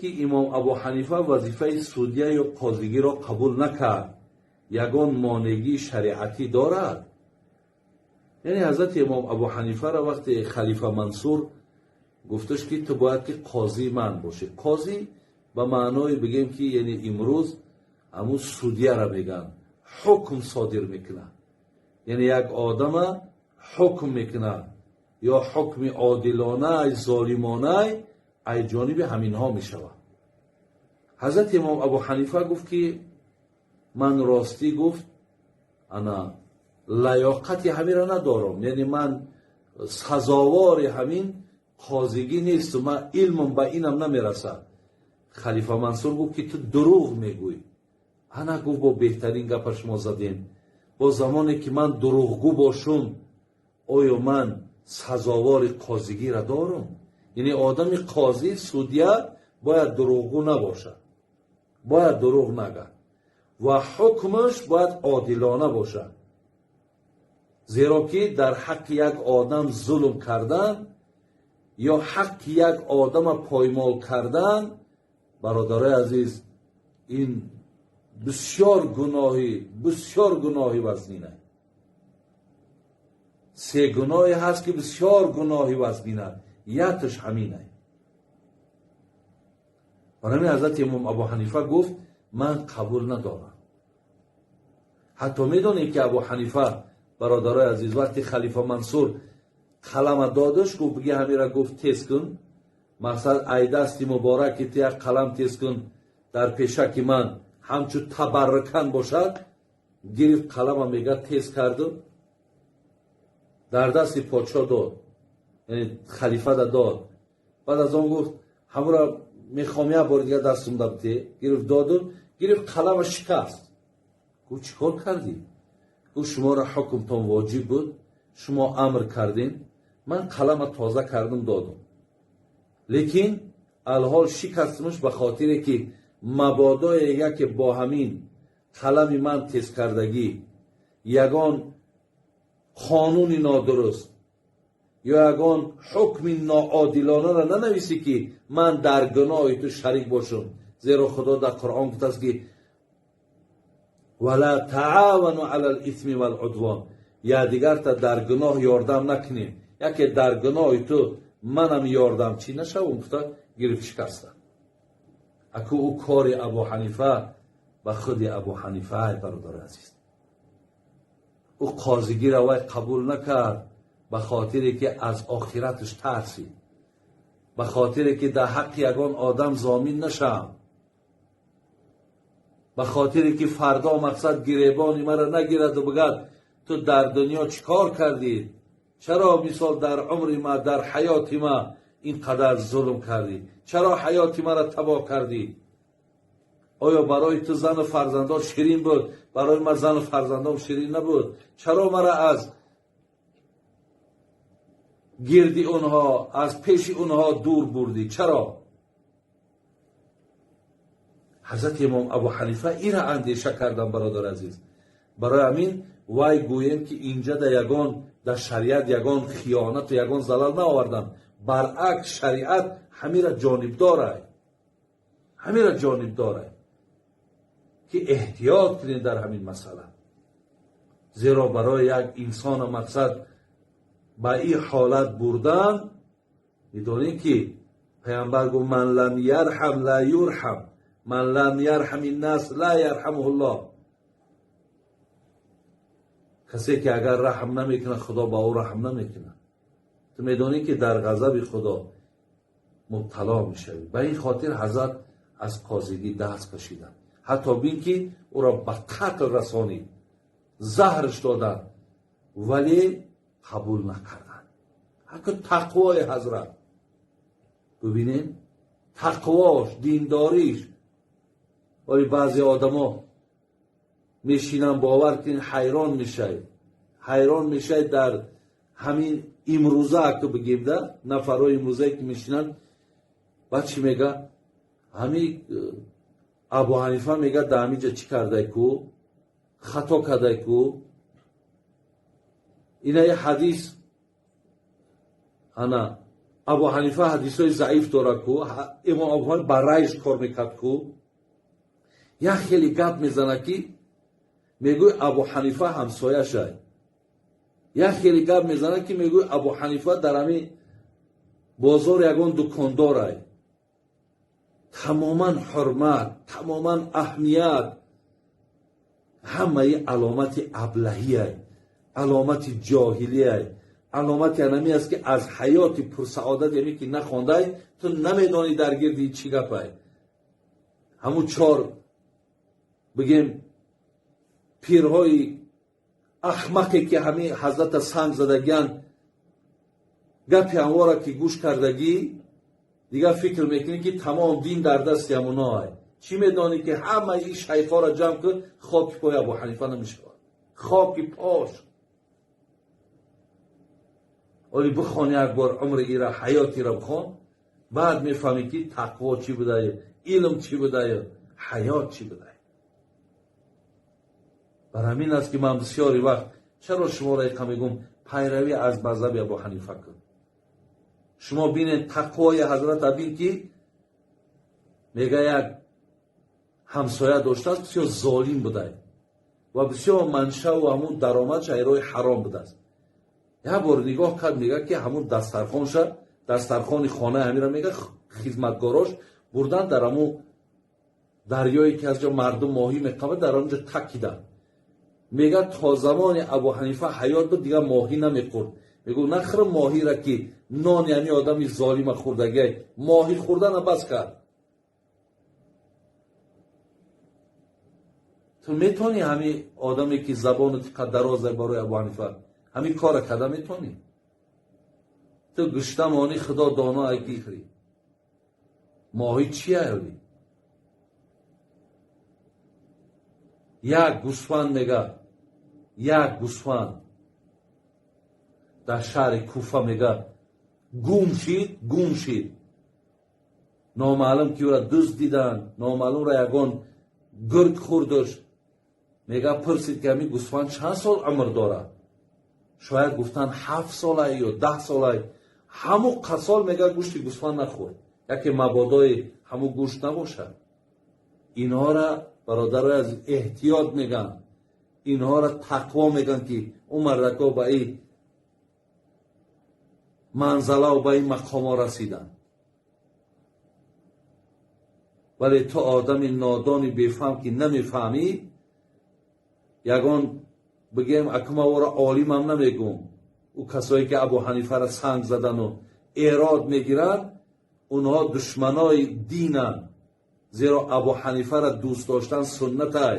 Ки имом Абу Ҳанифа вазифаи судья ё қозигиро қабул накард, ягон монеъгии шариатӣ дорад? Яъне ҳазрати имом Абу Ҳанифаро вақте халифа Мансур гуфташ, ки ту бояд ки қозии ман бошӣ. Қозӣ ба маъное бигем, ки яъне имрӯз ҳамун судья ра мегӯянд, ҳукм содир мекунад, яъне як одама ҳукм мекунад ё ҳукми одилонай, золимонай ай ҷониби ҳаминҳо мешавад. Ҳазрати имом Абу Ҳанифа гуфт, ки ман ростӣ гуфт, ана лаёқати ҳаминро надорам, яъне ман сазовори ҳамин қозигӣ несту, ман илмам ба инам намерасад. Халифа Мансур гуфт, ки ту дурӯғ мегӯй. Ана гуфт, бо беҳтарин гапа шумо задем. Бо замоне ки ман дурӯғгӯ бошум, оё ман сазовори қозигиро дорам? Яъне одами қозӣ, судья бояд дурӯғгӯ набошад, бояд дурӯғ нагӯяд ва ҳукмаш бояд одилона бошад, зеро ки дар ҳаққи як одам зулм кардан ё ҳаққи як одама поймол кардан, бародарои азиз, ин бисёр гуноҳи, бисёр гуноҳи вазнина. Се гуноҳе ҳаст, ки бисёр гуноҳи вазнина, якташ ҳаминай. Барои ҳазрати имом Абу Ҳанифа гуфт: ман қабул надорам. Ҳатто медонед, ки Абу Ҳанифа, бародарои азиз, вақти халифа Мансур қалама додаш, гуфт: биги ҳамира, гуфт, тез кун, мақсад ай дасти мубораки ту як қалам тез кун, дар пешаки ман ҳамчун табаррукан бошад. Гирифт қалама, мега, тез карду дар дасти подшо дод, яъне халифада дод. Баъд аз он гуфт: ҳамура мехоҳам як бори дигар дастум да бите. Гирифт, доду, гирифт, қалама шикаст. Гуфт: чӣ кор кардӣ? Гуфт: шуморо ҳукмтон воҷиб буд, шумо амр кардем, ман қалама тоза кардам, додум, лекин алҳол шикастмуш, ба хотире ки мабодое яке бо ҳамин қалами ман тезкардагӣ ягон қонуни нодуруст ё ягон ҳукми ноодилонаро нанависӣ, ки ман дар гуноҳи ту шарик бошам. Зеро Худо дар Қуръон гуфтааст, ки ولا تعاونوا على الإثم والعدوان, якдигарта дар гуноҳ ёрдам накунем, яке дар гуноҳи ту манам ёрдамчӣ нашавам. Гуфта, гирифт, шикаста. Аку ӯ кори Абу Ҳанифа ба худи Абу Ҳанифа, ай бародари азиз, ӯ қозигиро вай қабул накард, ба хотире ки аз охираташ тарсид, ба хотире ки дар ҳаққи ягон одам зомин нашам, ба хотире ки фардо, мақсад, гиребони маро нагираду бигӯяд: ту дар дунё чӣ кор кардӣ, чаро, мисол, дар умри ма, дар ҳаёти ма ин қадар зулм кардӣ, чаро ҳаёти маро табоҳ кардӣ? Оё барои ту зану фарзандон ширин буд? Барои ман зану фарзандом ширин набуд. Чаро мара аз гирди онҳо, аз пеши онҳо дур бурдӣ, чаро? Ҳазрати имом Абу Ҳанифа ира андеша кардам, бародар азиз. Барои ҳамин вай гӯем, ки инҷа да ягон дар шариат ягон хиёнату ягон залал наовардам. Баръакс, шариат ҳамира ҷонибдорай, ҳамира ҷонибдорай, ки эҳтиёт кунед дар ҳамин масъала, зеро барои як инсона, мақсад, ба ин ҳолат бурдан, медонем, ки паямбар гуфт: من لم يرحم لا يرحم، من لم يرحم الناس لا يرحمه الله. Касе ки агар раҳм намекунад, Худо ба ӯ раҳм намекунад. Ту медонӣ, ки дар ғазаби Худо мубтало мешавӣ. Ба ин хотир ҳазрат аз қозигӣ даст кашиданд. Ҳатто бин, ки ӯро ба қатл расонид, заҳрш доданд, вале қабул накарданд. Ҳаку тақвои ҳазрат бибинем, тақвош, диндориш. Вале баъзе одамо мешинанд, бовар кунед, ҳайрон мешавед, ҳайрон мешавед. Дар ҳамин имрӯза аку бигем, да нафарҳои имрӯзае ки мешинанд, баъд чӣ мега? Ҳами Абу Ҳанифа мега, дар ҳамин ҷа чӣ кардай ку, хато кардай ку, ина я ҳадис ана. Абу Ҳанифа ҳадисҳои заиф дорад ку, имом Абу Ҳанифа ба райш кор мекард ку. Як хеле гап мезанад, ки мегӯй Абу Ҳанифа ҳамсояшай. Як хеле гап мезанад, ки мегӯй Абу Ҳанифа дар ҳамин бозор ягон дукондорай. Тамоман ҳурмат, тамоман аҳамият, ҳамаи аломати аблаҳиай, аломати ҷоҳилиай, аломати анами аст, ки аз ҳаёти пурсаодат, яъне ки нахондай, ту намедонӣ дар гирди чӣ гапай. Ҳамун чор, бигем, пирҳои ахмақе, ки ҳамин ҳазрата санг задагиянд, гапи ҳамвора ки гӯш кардагӣ, дигар фикр мекунӣ, ки тамом дин дар дасти ҳамуноай. Чӣ медонӣ, ки ҳамаи ин шайхҳоро ҷамъ кун, хоки пои Абу Ҳанифа намешавад, хоки пош. Оли бихон як бор умри ира, ҳаёти ира бихон, баъд мефаҳмӣ, ки тақво чӣ будаю, илм чӣ будаю, ҳаёт чӣ будаю. Бар ҳамин аст, ки ман бисёри вақт чаро шуморо иқа мегӯм: пайравӣ аз мазҳаби Абу Ҳанифа кун. Шумо бинед тақвои ҳазрат абин, ки мега, як ҳамсоя доштааст, бисёр золим будай ва бисёр маншаву ҳамун даромадш ай роҳи ҳаром будааст. Як бор нигоҳ кард, мега, ки ҳамун дастархонша, дастархони хонаи ҳамира, мега, хизматгорош бурдан, дар ҳамун дарёе, ки аз ҷо мардум моҳӣ меқабад, дар онҷо такиданд. Мега, то замони Абу Ҳанифа ҳаёт буд, дигар моҳӣ намехӯрд. Мегӯ, нахӯр моҳира, ки нони ҳами одами золима хӯрдагиай. Моҳӣ хӯрдана бас кард. Ту метавонӣ, ҳами одаме, ки забону тиқа дароза, барои Абу Ҳанифа ҳамин кора карда метавонӣ? Ту гушта монӣ, худо доно ай гихрӣ. Моҳӣ чи ай? Як гӯсфанд, мега, як гӯсфанд дар шаҳри Куфа, мега, гум шид, гум шид. Номаълум ки ӯра дузд диданд, номаълумра ягон гург хӯрдаш. Мега, пурсид, ки ҳамин гӯсфанд чанд сол умр дорад? Шояд гуфтанд, 7 солай ё 10 солай. Ҳамун қасол, мега, гӯшти гӯсфанд нахӯрд, яке мабодои ҳамун гӯшт набошад. Инҳора, бародарои аз, эҳтиёт мегӯянд, инҳоро тақво мегӯянд, ки ӯ мардако ба ин манзалаву ба ин мақомо расиданд. Вале ту, одами нодони бефаҳм, ки намефаҳмӣ, ягон, бигем, акма ора олимам намегӯм, ӯ касое, ки Абу Ҳанифаро санг задану эрод мегиранд, онҳо душманои динанд, зеро Абу Ҳанифаро дӯст доштан суннатай.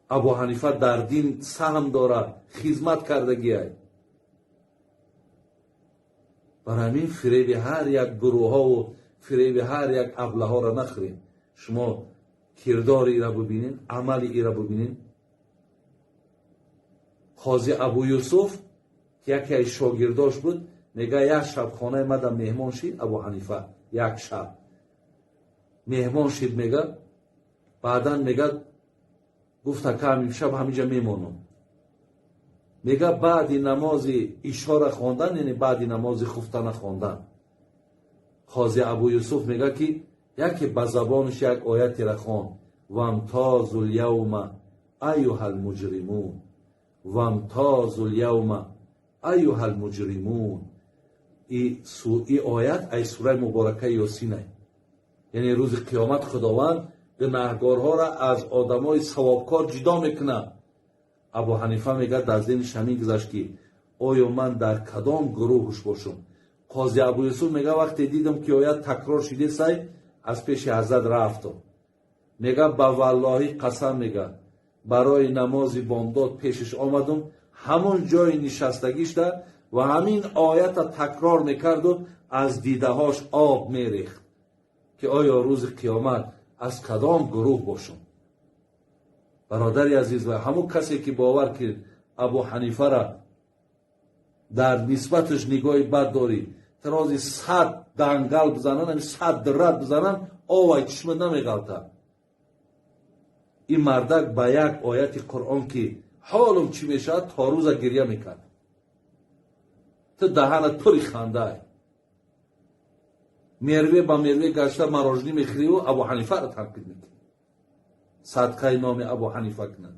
Абу Ҳанифа дар дин саҳм дорад, хизмат кардагиай. Бар ҳамин фиреби ҳар як гурӯҳҳову фиреби ҳар як аблаҳоро нахӯрем. Шумо кирдори ира бубинед, амали ира бубинед. Қози Абу Юсуф, ки яке аз шогирдош буд, мега, як шаб хонаи мада меҳмон шид Абу Ҳанифа, як шаб меҳмон шид. Мега, баъдан, мега, гуфт: «Ака, ҳамин шаб ҳаминҷа мемонам». Мега, баъди намози ишора хондан, яъне баъди намози хуфтана хондан, қози Абу Юсуф мега, ки яке ба забонаш як оятера хонд: «وامتازوا اليوم أيها المجرمون، وامتازوا اليوم أيها المجرمون». И оят ай сураи муборакаи Ёсинай, яъне рӯзи қиёмат Худованд гунаҳгорҳоро аз одамои савобкор ҷудо мекунад. Абу Ҳанифа мегӯяд, дар зеҳниш ҳамин гузашт, ки оё ман дар кадом гурӯҳуш бошам? Қози Абу Юсуф мега, вақте дидам, ки оят такрор шидесай, аз пеши ҳазрат рафтам. Мега, ба валлоҳӣ қасам, мега, барои намози бомдод пешаш омадум, ҳамон ҷои нишастагишда ва ҳамин оята такрор мекарду аз дидаҳош об мерехт, ки оё рӯзи қиёмат аз кадом гурӯҳ бошам? Бародари азиз, ва ҳамун касе, ки бовар ки Абу Ҳанифара дар нисбаташ нигоҳи бад дорӣ, тарози 100 дангал бизананд, ами 100 рад бизананд, овай чишма намеғалтад. Ин мардак ба як ояти Қуръон, ки ҳолум чӣ мешавад, то рӯза гирья мекард. Ту даҳанат пури хандай. Мерве ба мерве гашта мороженое мехӯриву Абу Ҳанифаро танқид мекунӣ. Садқаи номи Абу Ҳанифа кунад.